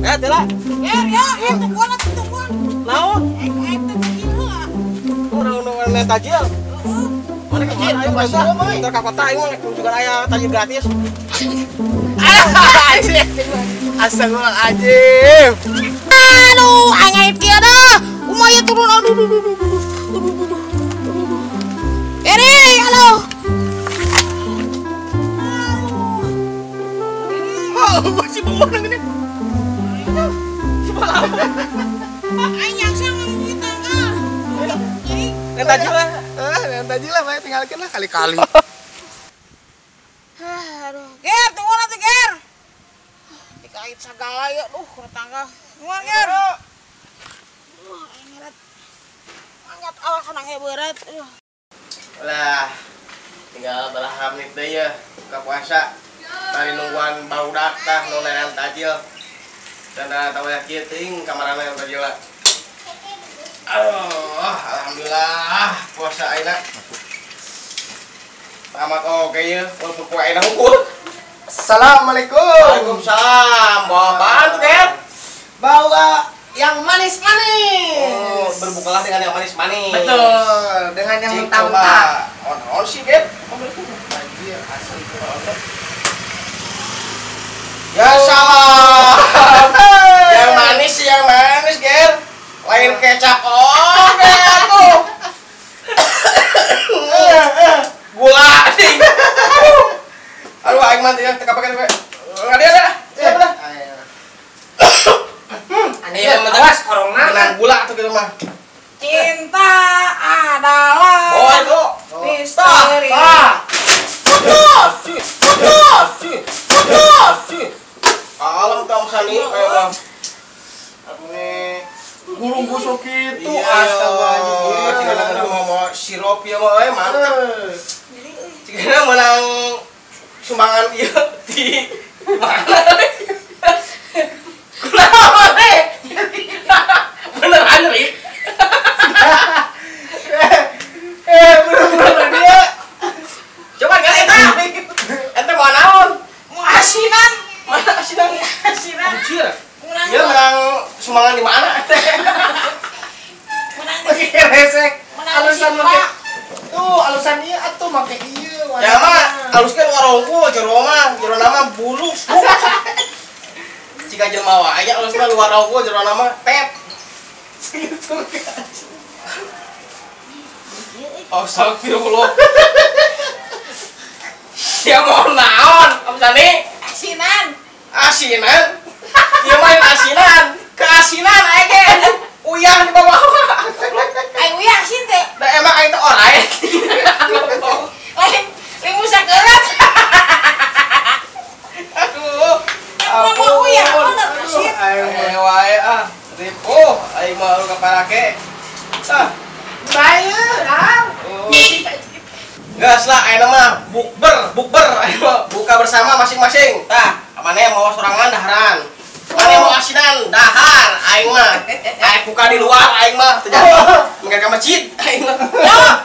Teh lah. Ya, ya, tungguan atuh tungguan. Naon? Aing teh tajil heula. Urang nu ngan tajil. Mana kemana ayo mah. Entar ka kota aing mah juga aya tajil gratis. Astagfirullahaladzim. Aduh, aing ngait kieu dah. Kumaha ieu turun aduh aduh aduh aduh. Aduh. Eri, halo. Oh, masih bengong gini. Aing nyangsa ngomong tangga. Ngan tajil lah. Ngan tajil lah, bae tinggalkeun lah kali-kali. Aduh, Ger, tungguan atuh Ger. Dikait sagala ya, duh, kana tangga. Tungguan Ger. Duh, aing ngeret. Angkat awak kana ge beurat. Aduh. Lah, tinggal baraha menit deui ya buka puasa. Tari nungguan barudak tah nu neangan tajil. Dan tahu ya kieu teuing kamarana yang tajil lah. Aduh, alhamdulillah puasa ayeuna. Amat oge ye, walaupun ku ayeuna hungkul. Assalamualaikum. Waalaikumsalam. Bawa apaan tuh, Ger? Bawa yang manis-manis. Oh, berbukalah dengan yang manis-manis. Betul, dengan yang mentah-mentah. On sih, Ger. Anjir, asli. Ya salah. Yang manis sih, yang manis, Ger. Lain kecap oge tuh. Gula nih. Aduh, aing mah teu kapake we. Ngadia dah. Siap dah. Iya, awas corona. Menang gula tuh gitu mah. Cinta adalah oh, itu. Misteri. Putus. Putus. Putus. Kalem kamu sani kayak aku nih gulung busuk gitu. Astagfirullahaladzim. Cigana mau sirup ya mah mantap. Cigana menang sumbangan ieu di mana? Kenapa nih? Beneran Ri? Bener-bener dia. Coba kali eta. Eta mau naon? Mau asinan. Mana asinan? Asinan. Anjir. Dia menang sumbangan di mana? Menang pakai resek. Alusan make. Tuh, alusan ieu atuh make ieu. Ya mah aluskeun warungku jero mah, jero nama bulus. Jika jelema wae nya alus mah luar rongku jero nama tet. Segitu kan. Astagfirullah. Sia mau naon, Om Sani? Asinan. Asinan? Ieu mah asinan. Keasinan aing ge. Uyah di bawah. Aing uyah asin teh. Da emang aing teh orai. Lain limu sakeurat. Aduh. Ampun, uyah bener asin. Aing wae ah. Ripuh aing mah lu kaparake. Ah. Bae, ah. Geus lah ayeuna mah bukber ayeuna mah buka bersama masing-masing. Tah, maneh mau sorangan daharan. Maneh mau asinan dahar aing mah. Aing buka di luar aing mah teu jadi. Mengke ka masjid aing mah. Ya,